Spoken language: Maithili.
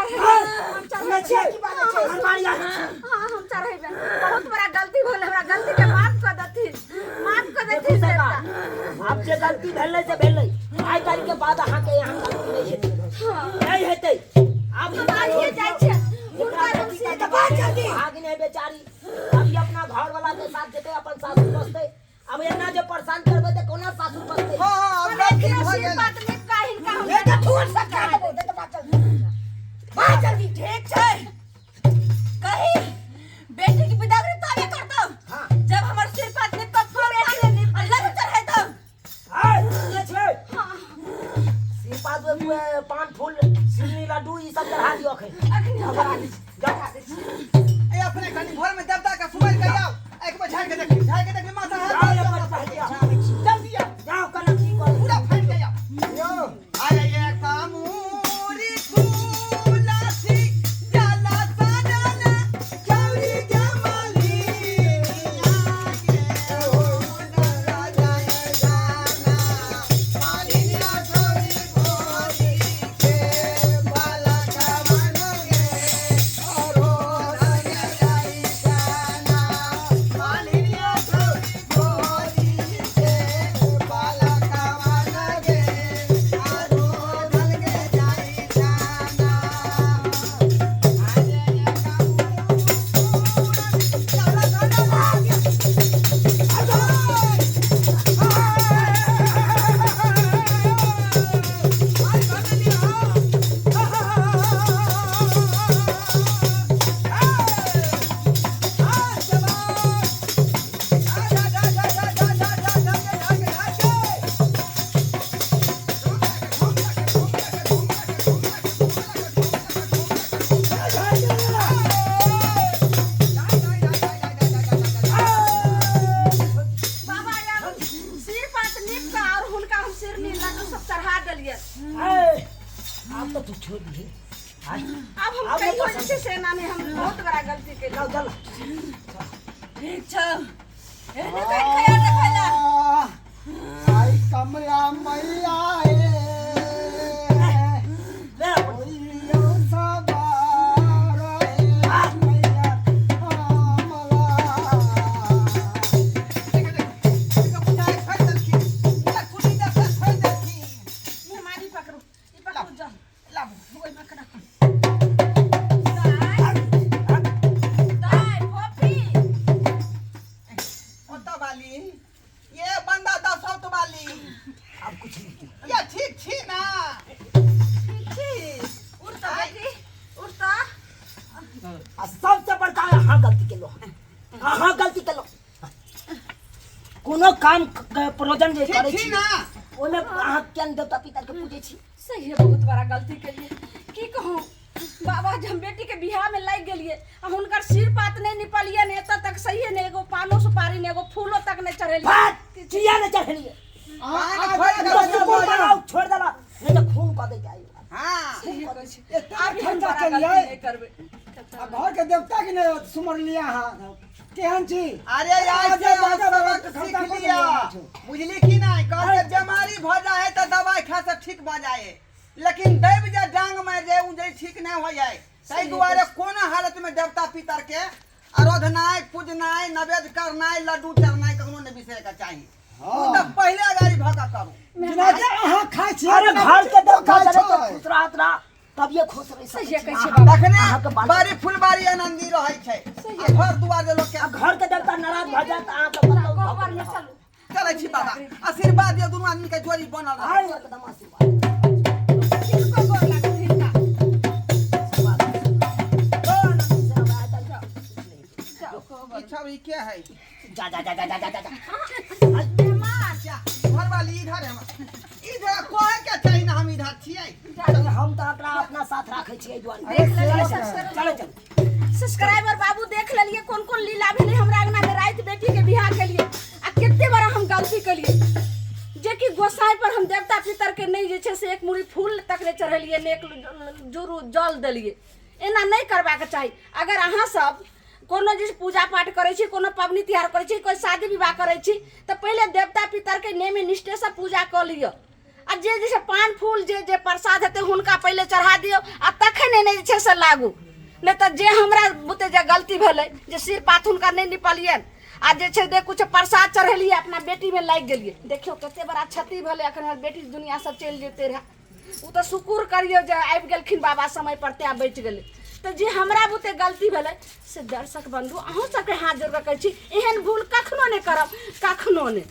चढ़ेबै, हम चढ़ेबै। छियै की बाजै छै? घरवाली अहाँ छी। हाँ, हम चढ़ेबै। बहुत बड़ा गलती भेल, हमरा गलती के माफ कर देथिन, माफ कर देखू देथिन सरकार, देवता। आब जे गलती भेलै से भेलै। आइ काल्हि के बाद अहाँके यहाँ गलती नहि हेतै, नहि हेतै। आब हम आइए जाइ छियै हुनकर, हम सिर दबा जल्दी भागिन है बेचारी। अभी अपना घर वाला के साथ जेतै, अपन सासुर बसतै। अब एना जे परेशान करबै तऽ कोना सासुर बसतै? हाँ हाँ, अब हम गलती एखने भऽ सिर गेल। पात नीप का हिनका हम नहीं तऽ ठूर से काट देबौ, नहीं तऽ बात जल्दी, बात जल्दी। ठीक छै, कही बेटी की बिदागरी तबे करतौ जब हमर सिर पात नीप कऽ फूल पान आ लड्डू चढ़ैतौ। आय, सुनै छियै? सिरपा पान फूल सिन्नी लड्डू ई सब चढ़ा दियौ अखन। अखनी हम चढ़ा दै छी। जाउ। ए अपने कनी घर में देवता के सुमर के आउ, एक बार झाड़ के देखी, झाड़ के देखी माथा हाथ। जाउ एक बार पहिले आउ। जल्दी आओ। जाउ कने की करू। पूरा फाइन के आओ। यौ। अरे ये कामूरी तुलसी जला सजन चौरी जमली के ओ जाय जाना मालिनिया चौरी भोरी के बाला कमन गे औरो रंग जाई जाना मालिनिया चौरी भोरी के बाला कमन गे आरो रंग जाई जाना। बाबा यार, सिर पात नीप कऽ और हुनका हम सिरनी लड्डू सब चढ़ा देलियै। आय, आब तऽ तू छोड़ दिही। आय, आब हम आब नहि कहियो जे पसंद। छै से एना नहि, हम बहुत बड़ा गलती केलियै। जाउ चल। ठीक छौ, एहने कहि ख्याल रखै ला। आई कमला मैया ए ले अपन। ओइयो सवार ए मैया कमला। मेहमानी पकड़ू, ई पकड़ू, जाउ ओहिमे के राखू। दाइ, दाइ, फोफी। ये बंदा दसौत वाली। आब कुछ नहीं। ये ठीक छी ना? ठीक छी। उठ तऽ बेटी, उठ तऽ। आ सबसे बड़का अहाँ गलती केलहुँ, अहाँ गलती केलहुँ। कोनो काम के प्रयोजन जे ठीक करै छी छी ना? ओहिमे अहाँ किया नहि देवता पितर के पूजै छी? सही है, बहुत बड़ा गलती केलिए। की कहूँ बाबा, जे हम बेटी के बियाह में लागि गेलिए आ हुनकर सिर पात नहीं निपलिए ने एतऽ तक, सही है ने? एगो पानो सुपारी ने, एगो फूलो तक नहीं चढ़ेलिए। बात किया नहि चढ़ेलियै? पान खोलि तो कऽ सुकून बनाउ, छोड़ देला नहीं तऽ खून कऽ दै आइ। हाँ। सही कहै छी। एते आब हम खर्चा बड़ा केलियै। गलती नहीं करबै। आ घर के देवता के नहि सुमर लिया अहाँ, केहन छी? अरे यार, आज से बाजा बाबा सबक के सीख खर्चा कऽ लिया, देलियै। बुझली कि नहीं? कहल के बीमारी भऽ जाए है तऽ दवाई खा से ठीक भऽ जाए, लेकिन दैव जे डांग मारि जाए ओ जे ठीक नहीं हो जाए। ताहि दुआरे कोनो हालत में देवता पितर के आराधनाइ, पूजनाइ, नैवेद्य करनाइ, लड्डू चढ़नाइ कखनो नहि बिसरै के चाही। ओ तऽ पहिले अगाड़ी भऽ कऽ करू। जेना जे अहाँ खाइ छियै अरे तेना घर के देवता खाइ जरे छै। तो खुश रहत रहा तभिए खुश रहि सकै सहिए छी। कहै छियै बाबा। तखने अहाँके बाल बाड़ी फुलबाड़ी आनन्दी रहै छै। आ घर दुआर जे लोक के आ घर के देवता नाराज भऽ जायत तऽ अहाँके मतलब कोहबर में चलू। चलै छी बाबा, आशीर्वाद दियौ, दुनू आदमी के जोड़ी बनल रहै। आइ एकदम आशीर्वाद। हिनको गोर लागू, हिनका। आशीर्वाद। ओ आनन्द से अब आइ तक जाउ कोहबर। ई छौ, ई के है? जा जा जा जा जा जा जा। मेहमान। क्या घरवाली इधर है? इधर कहे के चाही ना, हम इधर छियै। हम तऽ अपना अपना साथ राखै छियै एहि दुआरे। देख लेलियै सब्सक्राइबर। चलो चलो। सब्सक्राइबर बाबू, देख लेलियै कोन कोन लीला भेलै हमरा अंगना में राति बेटी के बियाह के लिए आ कते बड़ा हम गलती केलिए जे कि गोसाई पर हम देवता पितर के नहीं जे छै से एक मुड़ी फूल तक नहीं चढ़ेलिए ने एक जुरू जल देलिए। एना नहीं करबाक चाही। अगर अहाँ सब कोनो जे पूजा पाठ करै छी, कोनो पबनी तिहार करै छी, कोइ शादी विवाह करै छी, तऽ पहिले देवता पितर के नेम निष्ठे से पूजा कऽ लिअ। आ जे जे छै पान फूल जे जे प्रसाद हेतै हुनका पहिले चढ़ा दियौ आ तखन एने जे छै से लागू। नहि तऽ जे हमरा बुते जे गलती भेलै जे सिर पात हुनका नहि निपलियनि आ जे छै जे किछु प्रसाद चढ़ेलियै, अपना बेटीमे लागि गेलियै। देखियौ कते बड़ा क्षति भेलै, एखन हमर बेटी दुनिआँसँ चलि जेतै रहए। ओ तऽ शुकुर करियौ जे आबि गेलखिन बाबा समय पर, तैँ बचि गेलै। तऽ जे हमरा बुते गलती भेलै से दर्शक बन्धु अहूँ सबके हाथ जोड़ि कऽ कहै छी, एहन भूल कखनो नहि करब, कखनो नहि।